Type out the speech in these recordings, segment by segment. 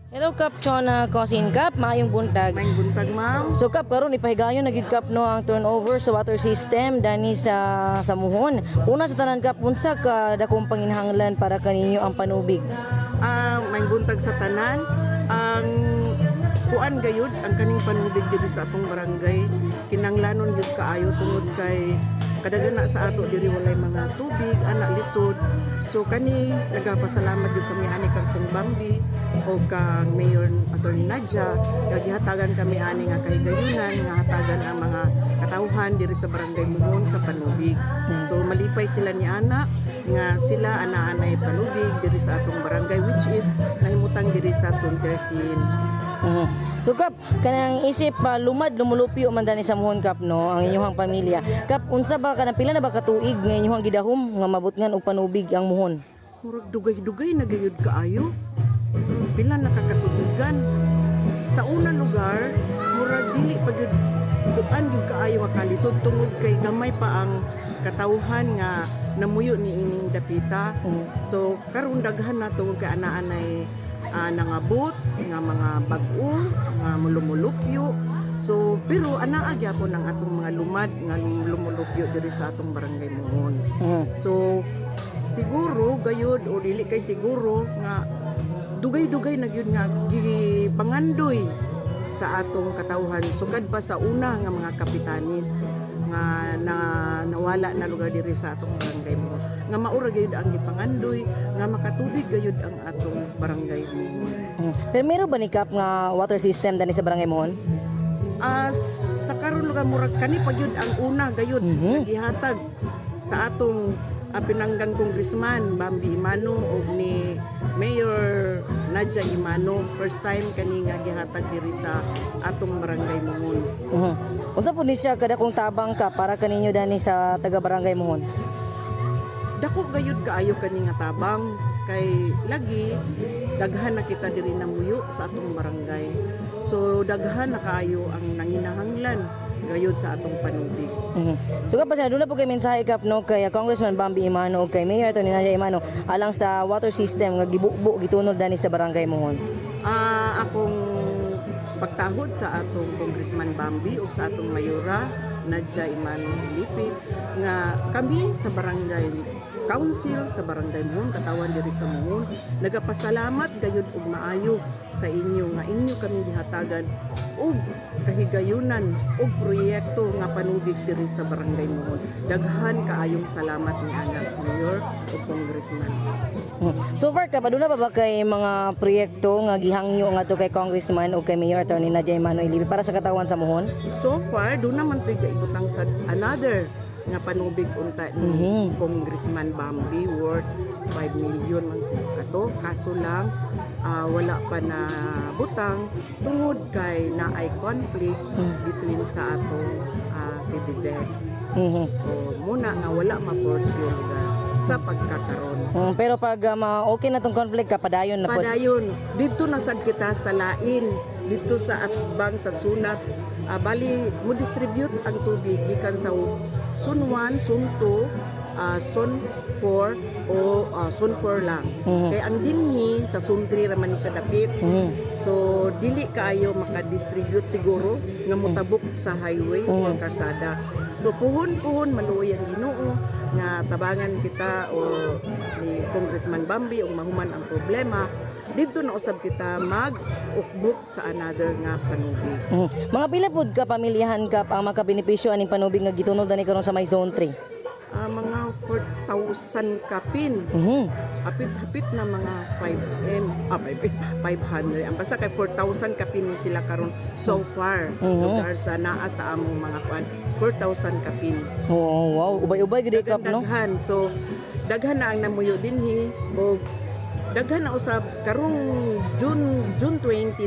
Hello, Kap Chona Cousin Kap, maayong buntag. Maayong buntag, ma'am. So Kap, karon ipahigayon na gid, Kap, no, ang turnover sa water system dani sa Muhon. Una sa tanan, Kap, unsa ka dakong panginhanglan para kaninyo ang panubig? Maayong buntag sa tanan. Ang kuan gayud, ang kaning panubig diri sa atong barangay, kinanglanon gyud kaayo tungod kay kadaghan na sa ato diri walay mga tubig, ana lisod. So kani nagapasalamat gyud kami ani kang Kong Bambi o kang Mayor Attorney Nadia nga gihatagan kami ani nga kahigayunan nga hatagan ang mga katawhan diri sa Barangay Muhon sa panubig. So malipay sila ni ana nga sila ana-anay panubig diri sa atong barangay, which is nahimutang diri sa Zone 13. So Kap, kanang isip pa lumad lumulupyo man dani sa Muhon, Kap, no, ang inyong pamilya. Kap, unsa ba kanang pila na ba ka tuig nga inyong gidahom nga mabutngan og panubig ang Muhon? Murag dugay-dugay na gayud kaayo. Pila na kakatuigan. Sa una lugar, murag dili pa gyud kuan gyud kaayo nga kalisod tungod kay gamay pa ang katawhan nga namuyo ni ining dapita. So karon daghan na tungod kay anaa-anay nangabot nga mga bag-o nga mulumulupyo. So pero anaa gyapon ang atong mga lumad nga lumulupyo diri sa atong Barangay Muhon. So siguro gayud o dili kay siguro nga dugay-dugay na gyud nga gipangandoy sa atong katawhan sukad pa sa una nga mga kapitanis nga na nawala na lugar diri sa atong barangay mo nga maura gayud ang gipangandoy nga makatubig gayud ang atong barangay mo. Pero meron ba ni, Kap, nga water system dani sa Barangay Muhon? Sa karon lugar, murag kani pa gyud ang una gayud nga gihatag sa atong pinanggang Congressman Bambi Emano og ni Mayor Nadia Emano. First time kani nga gihatag diri sa atong Barangay Muhon. Unsa po ni siya kadakong tabang ka para kaninyo dani sa taga Barangay Muhon? Dako gayud kaayo kani nga tabang kay lagi daghan na kita diri namuyo sa atong barangay. So daghan na kaayo ang nanginahanglan gayud sa atong panubig. So kapag doon na po kay mensahe, Kap, no, kay Congressman Bambi Emano ug kay Mayor Atty. Nadia Emano alang sa water system nga gibubo gitunod dani sa Barangay Muhon. Akong pagtahod sa atong Congressman Bambi ug sa atong Mayora Nadia Emano Felipe nga kami sa barangay council sa Barangay Muhon, katawan diri sa Muhon, nagapasalamat gayud og maayo sa inyo nga inyo kami gihatagan og kahigayunan og proyekto nga panubig diri sa Barangay Muhon. Daghan kaayong salamat ni anak, Mayor ug Congressman. So far, Kap, aduna pa ba kay mga proyekto nga gihangyo nga to kay Congressman o kay Mayor Atty. Nadia Emano Ilipe para sa katawan sa Muhon? So far, doon naman to'y gaibutang sa another nga panubig unta ni Congressman Bambi, worth 5 million man siguro kato. Kaso lang wala pa na butang tungod kay naay conflict between sa atong PHIVIDEC. O muna nga wala ma-pursue lugar sa pagkakaron. Pero pag okay na tong conflict ka, padayon na po. Padayon, dito na sad kita sa lain, dito sa atbang sa sunat. Bali mo distribute ang tubig gikan sa Zone 1, Zone 2, Zone 4 o Zone 4 lang. Kay ang dinhi sa Zone 3 ra man ni siya dapit. So dili kaayo maka-distribute siguro nga motabok sa highway o karsada. So puhon-puhon, maluoy ang Ginoo nga tabangan kita o ni Congressman Bambi ug mahuman ang problema, didto na usab kita mag-ukbok sa another nga panubig. Mga pila pud ka pamilyahan, Kap, ang makabenepisyo aning panubig nga gitunod dani karon sa may Zone 3? Mga 4,000 kapin. Hapit-hapit na mga 5M, 5, 500. Ang basta kay 4,000 kapin ni sila karon so far. Lugar sa naa sa among mga kuan, 4,000 kapin. Oh, wow, ubay-ubay gid, Kap, no? Daghan. So daghan na ang namuyo dinhi og daghan na usab karong June 29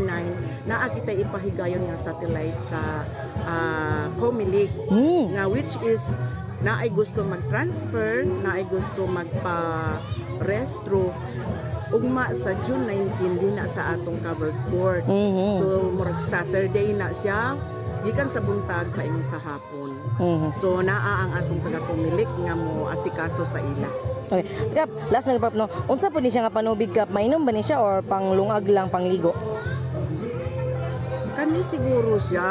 naa kita ipahigayon nga satellite sa Comelec nga which is naay gusto mag-transfer, naay gusto magpa-restro ugma sa June 19 din na sa atong covered court. So murag Saturday na siya gikan sa buntag paingon sa hapon. So naa ang atong taga Comelec nga mo asikaso sa ila. Okay. Kap, last na, Kap, no. Unsa po ni siya nga panubig, Kap? Mainom ba ni siya or panglungag lang, pangligo? Kani siguro siya,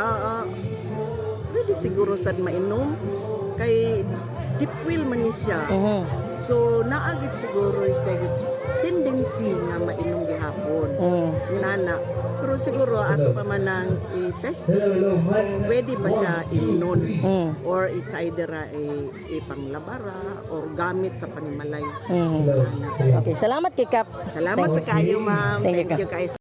pwede siguro sad mainom kay deep well man ni siya. So naagit siguro siya tendency nga mainom gihapon. Inana. Pero siguro ato pa man ang i-testing kung pwede ba siya imnon or it's either ipanglabara or gamit sa panimalay. Inana. Okay, salamat kay Kap. Salamat sa kayo, ma'am. Thank you, Thank you kayo.